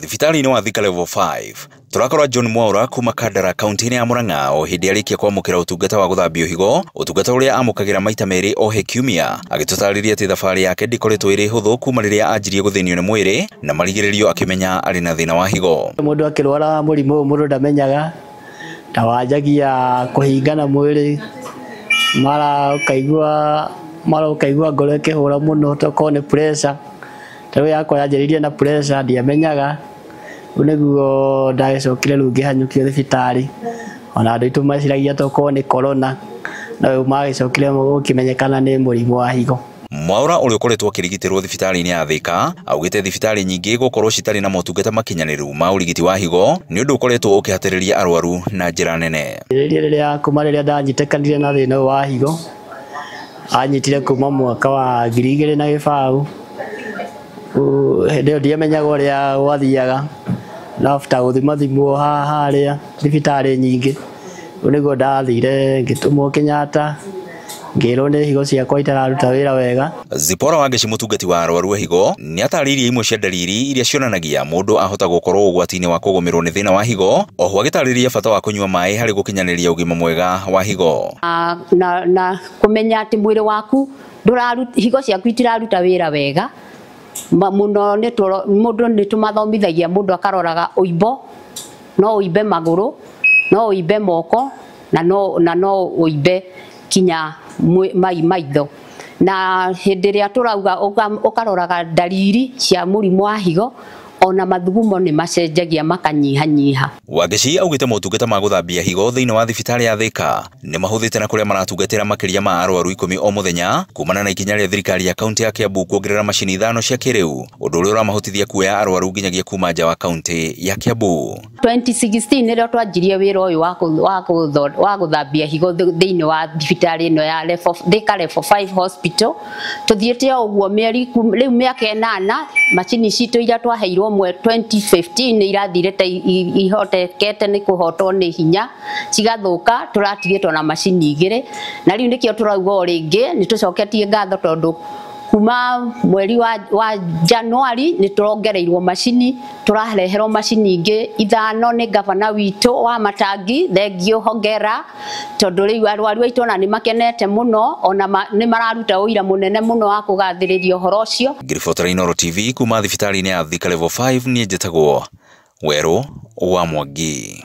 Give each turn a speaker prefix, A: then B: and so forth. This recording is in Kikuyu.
A: Thibitarĩ-inĩ wa Thika Level 5 tũrakora John Mwaura kuma Kandara kaunti-inĩ ya Murang'a o hĩndĩ arĩkia kwamũkĩra ũtungata wa gũthambio higo, ũtungata ũrĩa amũkagĩra maita merĩ o he kiumia. Agĩtũtarĩria atĩ thabarĩ yake ndĩkoretwo ĩrĩ hũthũ kuma rĩrĩa anjirie gũthĩnio nĩ mwĩrĩ na marigĩrĩrio akĩmenya arĩ na thĩna wa higo.
B: Mũndũ akĩrwara mũrimũ ũyũ mũndũ ndamenyaga, ta wanjagia kũhingana mwĩrĩ, mara ũkaigua ngoro ĩkĩhũra mũno tokorwo nĩ pressure. Ta rĩu yakwa yanjĩrĩirie na pressure ndiamenyaga, rĩu nĩguo ndagĩcokire rĩu ngĩhanyũkio thibitarĩ, ona andũ aitũ meciragia tokorwo nĩ corona, no rĩu magĩcokire gũkĩmenyekana nĩ mũrimũ wa higo.
A: Mwaura ũrĩa ũkoretwo akĩrigitĩrwo thibitarĩ-inĩ ya Thika augĩte thibitarĩ nyingĩ gũkorwo citarĩ na motungata makinyanĩru ma ũrigiti wa higo nĩ ũndũ ũkoretwo ũkĩhatĩrĩria arwaru na njĩra nene.
B: Rĩrĩa kuma rĩrĩa ndanyitĩkanire na thĩna ũyũ wa higo, anyitire kuma mwaka wa 2020. Hĩndĩ ĩyo ndiamenyaga ũrĩa gwathiaga, na after gũthimathimwo haha harĩa thibitarĩ nyingĩ, rĩu nĩguo ndathire ngĩtũmwo Kenyatta, ngĩrwo nĩ higo ciakwa itararuta wĩra wega.
A: Zipora Wangeci mũtungati wa arwaru a higo nĩ atarĩirie imwe cia ndariri iria cionanagia mũndũ ahota gũkorwo ũgwati-inĩ wa kũgũmĩrwo nĩ thĩna wa higo, oho agĩtarĩria bata wa kũnyua maĩ harĩ gũkinyanĩria ũgima mwega wa higo.
C: Na kũmenya atĩ mwĩrĩ waku higo ciaku itiraruta wĩra wega mũno, mũndũ nĩ tũmathomithagia mũndũ akaroraga ũimbo, no ũimbe magũrũ, no ũimbe moko, na no ũimbe kinya mai maitho. Na hĩndĩ ĩrĩa tũrauga ũkaroraga ndariri cia mũrimũ wa higo, ona mathugumo nĩ macenjagia makanyihanyiha.
A: Wangeci augĩte motungata ma gũthambia higo thĩinĩ wa thibitarĩ ya Thika nĩ mahũthĩte na kũrĩa maratungatĩra makĩria ma arwaru 10 o mũthenya kumana na ikinya rĩa thirikari ya kaunti ya Kiambu kuongerera macini 5 cia kĩrĩu, ũndũ ũrĩa ũramahotithia kuoya arwaru nginyagia kuma nja wa kaunti ya Kiambu.
C: 2016 nĩrĩo twanjirie wĩra ũyũ wa gũthambia higo thĩinĩ wa thibitarĩ ĩno ya Thika Level 5 Hospital. Tũthiĩte o ũguo mĩeri rĩu mĩaka 8, macini citũ iria twaheirwo 2015 nĩ irathire ta ihotekete nĩ kũhotwo nĩ hinya cigathũka, tũratigĩtwo na macini 2, na rĩu nĩkĩo tũrauga o rĩngĩ nĩ tũcoketie ngatho tondũ kuma mweri wa Januari nĩ tũrongereirwo macini, tũrareherwo macini ingĩ 5 nĩ gavana witũ wa Matangi, thengio hongera, tondũ rĩu arwaru aitũ ona nĩ makenete mũno, ona nĩ mararuta ũira mũnene mũno wa kũgathĩrĩria ũhoro ũcio.
A: Ngĩribotera Inooro TV kuma thibitarĩ-inĩ ya Thika Level 5, niĩ njĩtagwo Werũ wa Mwangi.